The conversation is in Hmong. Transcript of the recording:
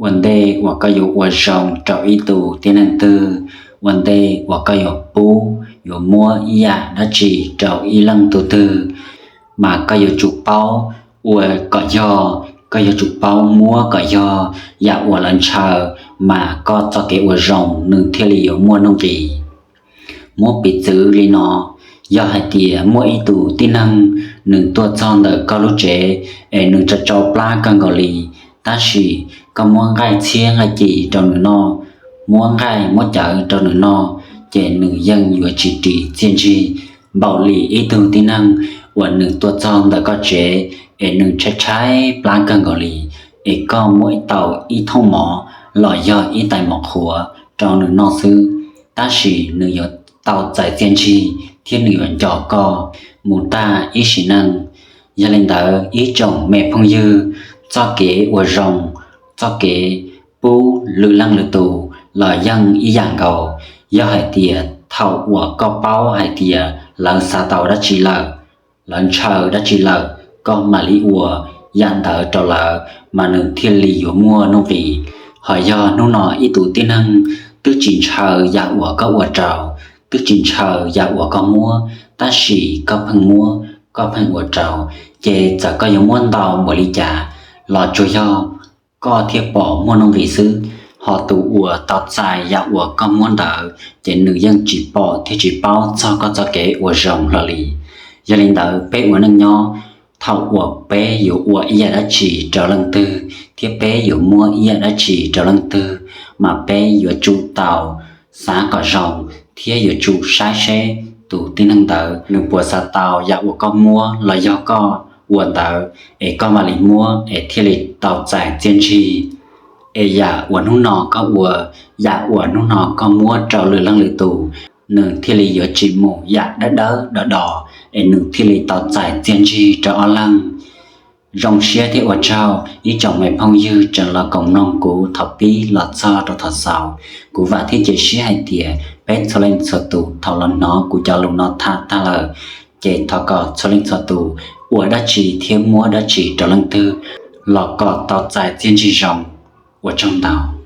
Ua ntej uas koj yuav ua zoo rau ib tug tib neeg twg, ua ntej uas koj yuav pub yuav muab ib yam dab tsi rau ib leej tug twg, mas koj yuav tsum paub ua kom yog, koj yuav tsum paub muab kom yog yam uas lawv ntshaw, mas koj txoj kev ua zoo nws thiaj li yuav muaj nuj nqis. Muab piv txwv li no, yog hais tias muaj ib tug tib neeg nws tuaj txog ntawm koj lub tsev es nws tsau tsau plab kawg nkaus li, tab sis koj muab nqaij txhiab nqaij ci rau nws noj, muab nqaij muab cawv rau nws noj, ces nws yeej yuav tsis ris txiaj ntsig npaum li ib tug tib neeg uas nws tuaj txog ntawm koj tsev es nws tshaib tshaib plab kawg nkaus li, es koj muab tau ib thooj mov los yog ib tais mov qhuav rau nws noj xwb, tab sis nws yuav tau txais txiaj ntsig thiab nws yuav nco koj mus tag ib sim neej. Yog li ntawd ib tsoom me phooj ywg, txoj kev ua zoo, txoj kev pub lwm leej lwm tus los yeej ib yam nkaus. Yog hais tias thaum uas koj paub hais tias lawv xav tau dab tsi lawm, lawv ntshaw dab tsi lawm, koj mam li ua yam ntawd rau lawv, mas nws thiaj li yuav muaj nuj nqis. Ho yog hnub no ib tug tib neeg twb tsis ntshaw yam uas koj ua rau, twb tsis ntshaw yam uas koj muab, tab sis koj pheej muab, koj pheej ua rau, ces txawm koj yuav muab ntau npaum li cas los tsuas yog koj thiaj pom muaj nuj nqis xwb. Ho tus uas tau txais yam uas koj muab ntawd ces nws yeej tsis pom thiab tsis paub txog koj txoj kev ua zoo hlo li. Yog li ntawd peb ua neej nyob, thaum uas peb yuav ua ib yam dab tsi rau leej twg thiab peb yuav muab ib yam dab tsi rau leej twg, mas peb yuav tsum tau xav kom zoo thiab yuav tsum saib seb tus tib neeg ntawd nws puas xav tau yam uas koj muab los yog koj ua ntawd, es koj mam li muab es thiaj li tau txais txiaj ntsig. Es yam uas hnub no koj ua, yam uas hnub no koj muab rau lwm leej lwm tus, nws thiaj li yuav tsis mus yam dawb dawb do do, es nws thiaj li tau txais txiaj ntsig rau ob leeg. Zoo siab thiab ua tsaug ib tsoom me phooj ywg tseem los koom mloog kuv thaum pib los txog rau thaum xaus. Kuv vam thiab cia siab hais tias peb txhua leej txhua tus thaum los hnov kuv cov lus no tham tag lawm, ces thov kom txhua leej txhua tus ua dab tsi thiab muab dab tsi rau leej twg los kom tau txais txiaj ntsig zoo. Ua tsaug ntau.